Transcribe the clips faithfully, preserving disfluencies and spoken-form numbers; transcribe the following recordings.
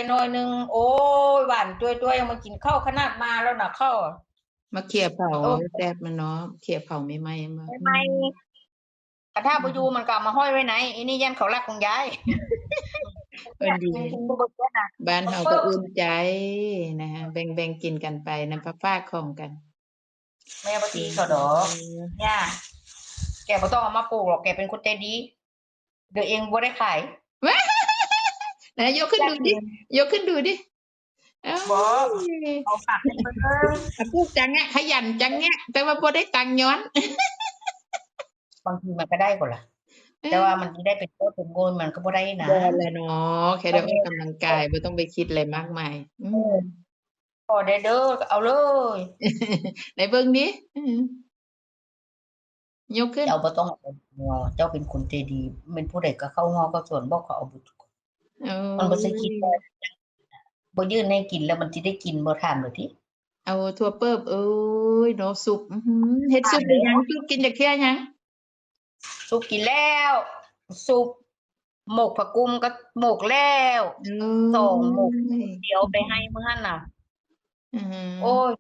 หน่อยหนึ่ง โอ้ย หวานจ้วยๆ ยังมากินข้าวขนาดมาแล้วนะ ข้าว มาเขี่ยเผา โอ้ แซ่บมันเนาะ เขี่ยเผาใหม่ๆมา ใหม่ๆ กระทะบ่อยู่ มันก็เอามาห้อยไว้ไหน อีนี่ย่านเขาลักของยาย เออดี กินบ่เบิดนะ บ้านเฮาก็อุ่นใจนะคะ แบ่งๆกินกันไป นำฝากๆของกัน แม่บ่ตีเขาดอก เนี่ย แกบ่ต้องเอามาปลูกหรอก แกเป็นคนใจดี เดี๋ยวเองบ่ได้ขาย ไหนยกขึ้นดูดิ ยกขึ้นดูดิ เอ้ย บ่ เอาฝากให้เพิ่น อ่ะปลูกจังเนี้ย ขยันจังเนี้ย แต่ว่าบ่ได้ตังค์ย้อน บางทีมันก็ได้กว่าล่ะ เออ แต่ว่ามันสิได้เป็นโตเป็นโงนมันก็บ่ได้นะ บ่แหละเนาะ แค่ได้ออกกำลังกาย บ่ต้องไปคิดอะไรมากมาย อืม ขอได้เด้อ เอาเลย ไหนเบิ่งดิ อืม ยกขึ้น เจ้าบ่ต้องเอางอ เจ้าเป็นคนใจดี เป็นผู้ใดก็เข้างอเข้าสวน บอกเขาเอาบุญ เออ มันบ่ใช่คิดว่า บ่ยื่นให้กินแล้วมันสิได้กินบ่ ถามเลยติ เอาถั่วเปิบ เอ้ยเนาะ ซุป อื้อหือ เฮ็ดซุป ถามแล้ว หรือยัง ซุปกินจักเทื่อยัง ซุปกินแล้ว ซุป หมกผักกุมก็หมกแล้ว เอ้ย สองหมก เดี๋ยวไปให้มื้อหั่นน่ะ อื้อหือ โอ้ย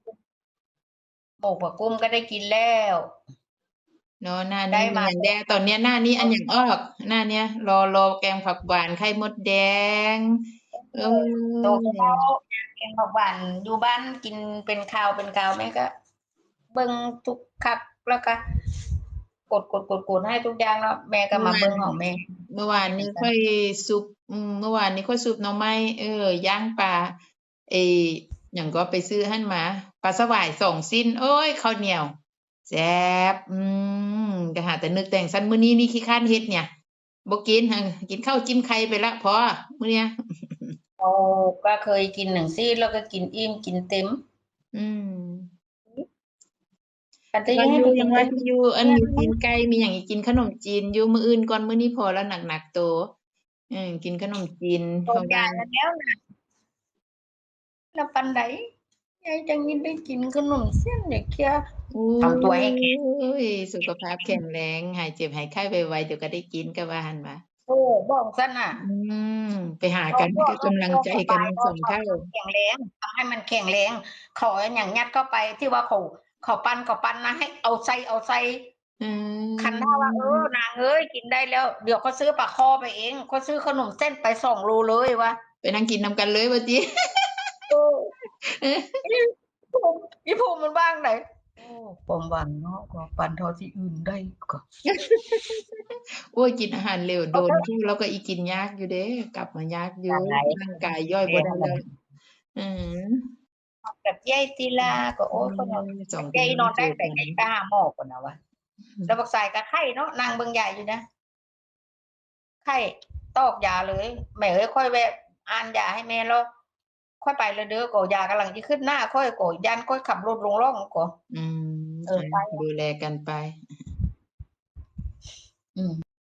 หมกผักกุมก็ได้กินแล้ว เนาะ หน้า ได้ นี้ มา มีหยังแด่ ตอนเนี้ยหน้านี้อันหยังออก หน้าเนี้ย รอ รอแกงผักหวานไข่มดแดง เออ โตแล้ว แกงผักหวานอยู่บ้านกินเป็นคราวเป็นคราว แม่ก็เบิ่งทุกคัก แล้วก็กด กด กด กดให้ทุกอย่างเนาะ แม่ก็มาเบิ่งของแม่ เมื่อวานนี้ค่อยซุป อืม เมื่อวานนี้ค่อยซุปหน่อไม้ เออ ย่างปลา เอ้ หยังก็ไปซื้อหั่นมา ปลาสวายสองชิ้น โอ้ย ข้าวเหนียว แซ่บ อืม ก็หาแต่นึกแต่งซั่น มื้อนี้นี่ขี้คร้านเฮ็ดเนี่ย บ่กิน กินข้าวจิ้มไข่ไปละ พอ มื้อเนี้ย เขาก็เคยกินหนึ่งซี่ แล้วก็กินอิ่มกินเต็ม อืม กันจะ ว่า ยัง อยู่ ยังว่าอยู่ อันมีตีนไก่ มีหยังอีก กินขนมจีนอยู่ มื้ออื่นก่อน มื้อนี้พอแล้ว หนักๆโต เออ กินขนมจีน โดนด่าแล้วนะ แล้วปานใด ยายจังได้กินขนมเส้นอย่างเคี้ย โอ้ย ทำตัวให้แข็ง สุขภาพแข็งแรง หายเจ็บหายไข้ไวๆ เดี๋ยวก็ได้กิน ก็ว่าหั่นว่า โอ้ บอกซั่นน่ะ อืม ไปหากัน เขาบอก ก็กำลังใจกัน เขาบอก สองเท่า แข็งแรง ทำให้มันแข็งแรง เขาเอาหยังยัดเข้าไป ที่ว่าเขา เขาปั้น เขาปั้นนะ ให้เอาใส่ เอาใส่ อืม คันถ้าว่า เออ นางเอ้ย กินได้แล้ว เดี๋ยวเขาซื้อปลาคอไปเอง เขาซื้อขนมเส้นไปสองโลเลยว่ะ ไปนั่งกินนำกันเลยว่าติ เออ อีภูมิ อีภูมิมันว่าจั่งใด โอ้ ความหวังเนาะ ก็ปันเท่าที่อื่นได้ก็ โอ้ย กินอาหารเร็วโดน เอาเถอะ เท่าแล้วก็อีกินยากอยู่เด้ กลับมายากอยู่ ร่างกายย่อยบ่ได้แล้ว อืม กับยายศิลาก็ โอ้ย อืม คนเรา สองคน ยายนอนได้ แต่ยายไปหาหมอก่อนนะวะ อืม แล้วบักสายก็ไข้เนาะ นั่งเบิ่งยายอยู่นะ ไข้ ตอกยาเลย แม่เอ้ย ค่อยแวะอ่านยาให้แม่แล้ว ค่อยไปแล้วเด้อ ก็ยากำลังสิขึ้นหน้า ค่อยก็ย่านค่อยขับรถลงร่องก็ อืม เออ อ่ะ ไป ดูแลกันไป อืม